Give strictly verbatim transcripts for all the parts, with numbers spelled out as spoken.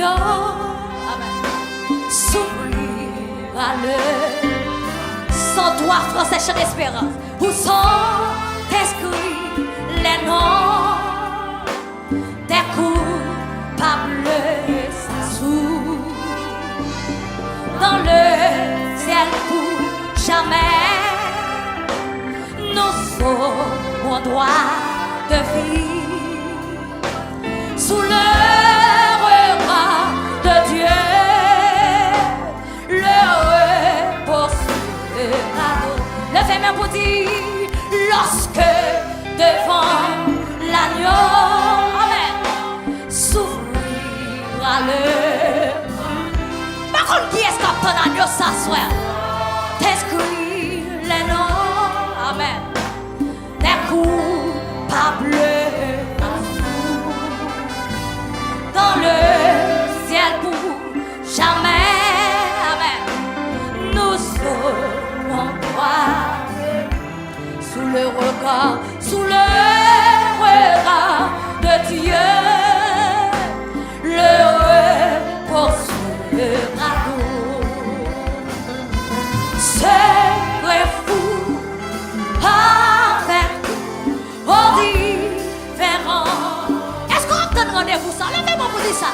Amèn. S'ouvrir à l'heure. Sans toi, français, chant d'espérance. Où sont inscrits les noms des coupables assoupis dans le ciel pour jamais. Nous aurons droit de vivre sous le regard de Dieu. Le repos sera beau. Leve men pou di, lorsque devant l'agneau, amèn, s'ouvrira le. Pa konn kiyès k ap tann agno sa swè. T'écris les noms, amèn, des coupables dans le ciel pour jamais, amèn. Nous serons droits sous le regard, sous le regard de Dieu. Le repos sera doux. Serez-vous avec nous aux différents. Èske w ap tann randevou sa? Leve men w pou di sa.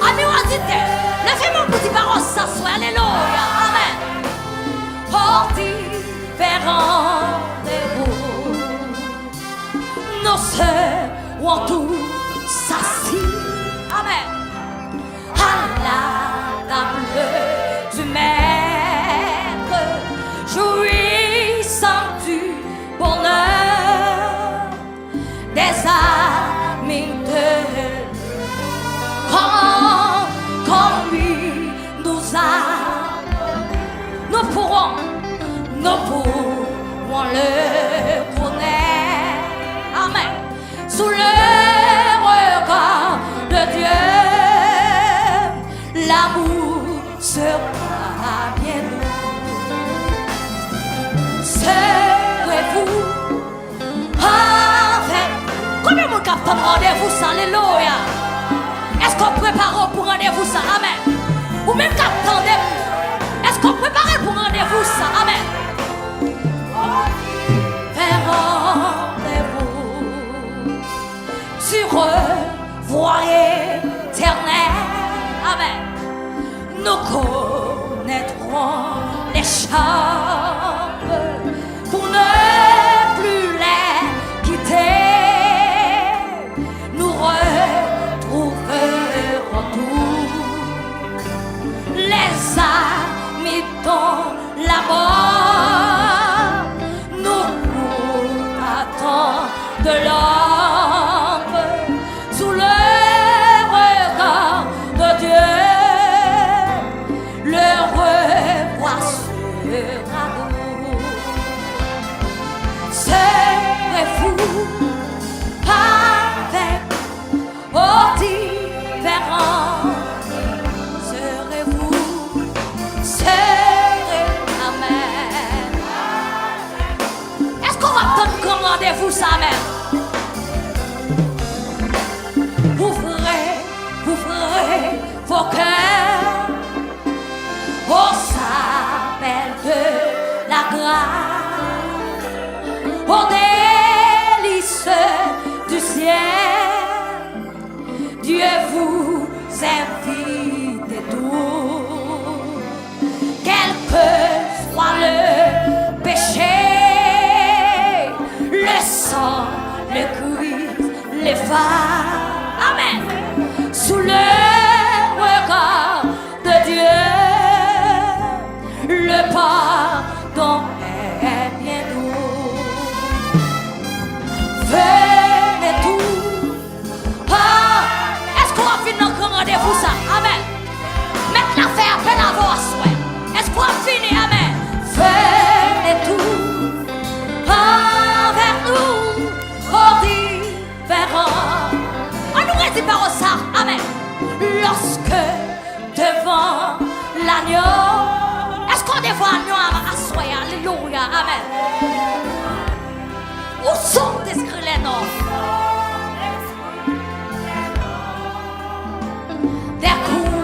Ami w aditè, leve men w pou di pawòl sa swè. Alelouya. Amèn. Aux différents rendez-vous, nous serons tous assis. Amèn. À la table du Maître, jouissant du bonheur des amis de comme, comme lui nous a. Nous pourrons, nous pourrons le connaître. Amèn. Sous le regard de Dieu, l'amour sera bien doux. Serez-vous avec. Konbyen moun k ap tann randevou sa? Alelouya. Èske w prepare w pou randevou sa? Amèn. Ou menm k ap tande m, èske w prepare w pou randevou sa? Amèn. Fè randevou du revoir éternel. Amèn. Nous connaîtrons les charmes pour ne plus les quitter. Nous retrouverons tous les amis dont la mort nous courra tant de l'ombre. Sous le regard de Dieu, le revoir sera doux. Serez-vous avec aux différents. Serez-vous, serez, amèn. Èske w ap tann gran randevou sa? Amèn. Ouvrez, ouvrez vos cœurs aux appels de la grâce, aux délices du ciel. Dieu vous invite tous, quel que soit le péché, le sang, le Christ l'efface. Amèn. Sous le regard de Dieu, le pardon est bien doux. Venez tous. Ah, èske w ap vin nan gran randevou sa? Amèn. Mèt la fè apèl avè w aswè. Èske w ap vini? Amèn. Venez tous avec nous aux différents. An nou redi pawòl sa. Amèn. Lorsque devant l'agneau. Èske w devan agno a aswè a? Alelouya. Amèn. Où sont inscrits les noms des coups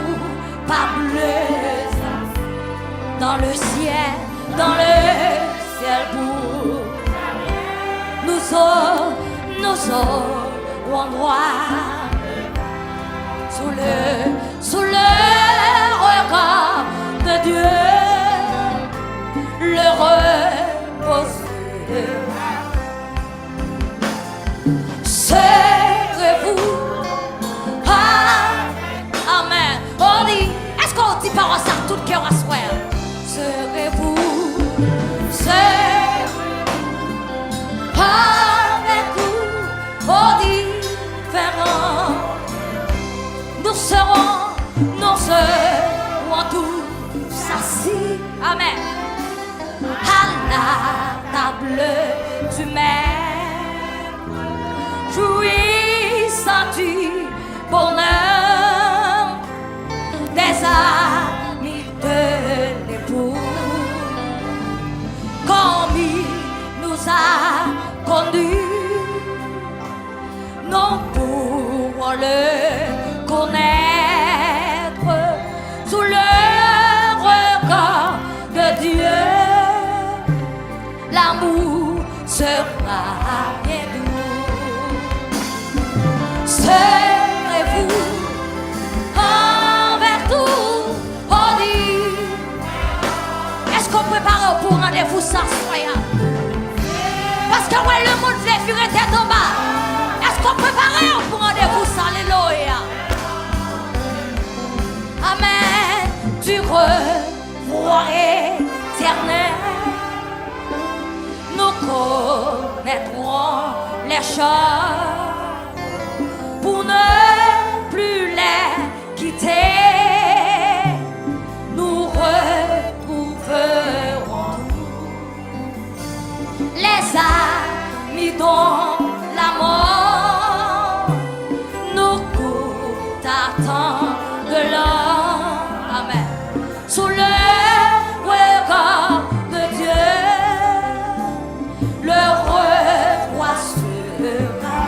Son endroit sous le, sous le regard de Dieu, le repos sera. Serrez-vous. Ah, amen. On dit, èske w di pawòl sa ak tout kè w aswè a? Serrez-vous, serrez-vous avec nous, ô divin rang. Nous serons, nous serons tous assis. Amen. À la table du Maître, jouissant du bonheur des amis de l'époux, comme il nous a conduits, nous pourrons le connaître sous le regard de Dieu. L'amour sera bien doux. Serrez-vous avec nous, ô divin. Èske w prepare w pou randevou sa aswè a? Paske w wè lemonn vle vire tèt anba. Èske w prepare w pou randevou sa? Alelouya. Amen. Du revoir éternel, nous connaîtrons les choses pour ne plus les quitter. Nous retrouverons les amis dont la mort nous coûta tant de l'or. Amen. Sous le regard de Dieu, le revoir sera.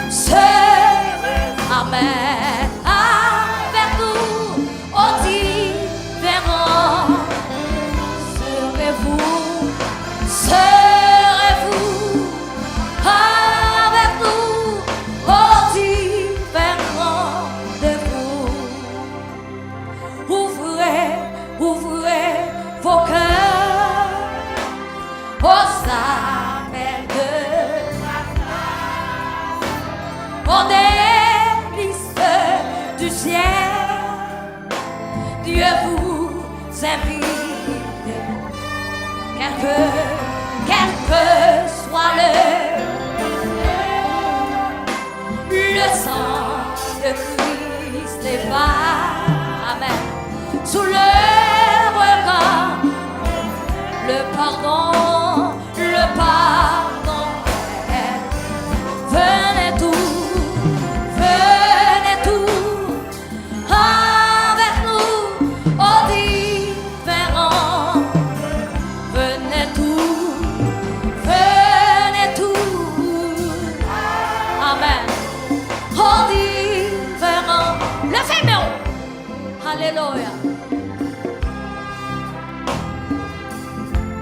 Serrez-vous, amen, avec nous, ô divin rang. Serrez-vous, serrez-vous avec nous, ô divin rang de vous. Ouvrez, ouvrez vos cœurs aux appels de la grâce, aux délices du ciel. Dieu vous invite, quel que, quel que soit le, le sang de Christ est pas. Amen. Sous le regard, le pardon, le pardon. Venez tous, venez tous avec nous, ô divin rang. Venez tous, venez tous. Amen. Ô divin rang. Leve men w. Alelouya.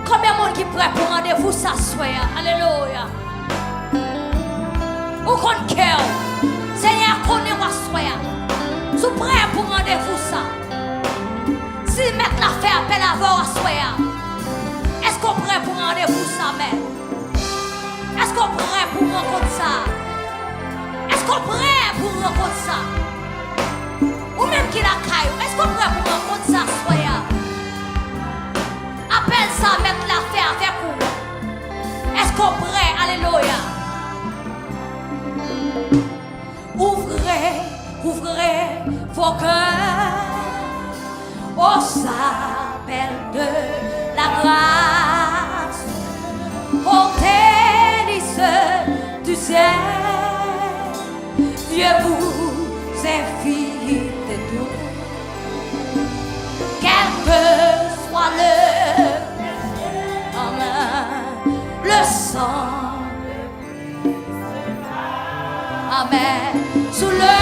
Konbyen moun ki prè pou randevou sa aswè a? Alelouya. Ou konn kè w. Senyè a konnen w aswè a. Si w prè pou randevou sa. Si Mèt la fè apèl avè w aswè a. Èske w prè pou randevou sa, mèt? Èske w prè pou rankont sa? Èske w prè pou rankont sa? Ou menm ki lakay ou, èske w prè pou rankont sa aswè a? Apèl sa Mèt la fè avèk ou. Èske w prè? Alelouya. Ouvrez, ouvrez vos cœurs aux appels de la grâce, aux délices du ciel. Dieu vous invite tous, quel que soit le, amen, le sang. Amen. Sous le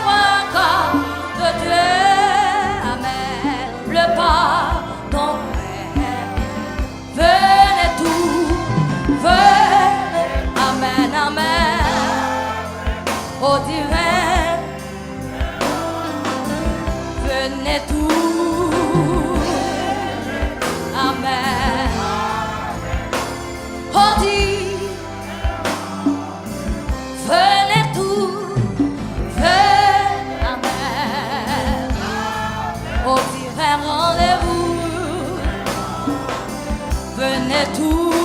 regard de Dieu. Amen. Le pardon. Venez tous, venez. Fenèt ou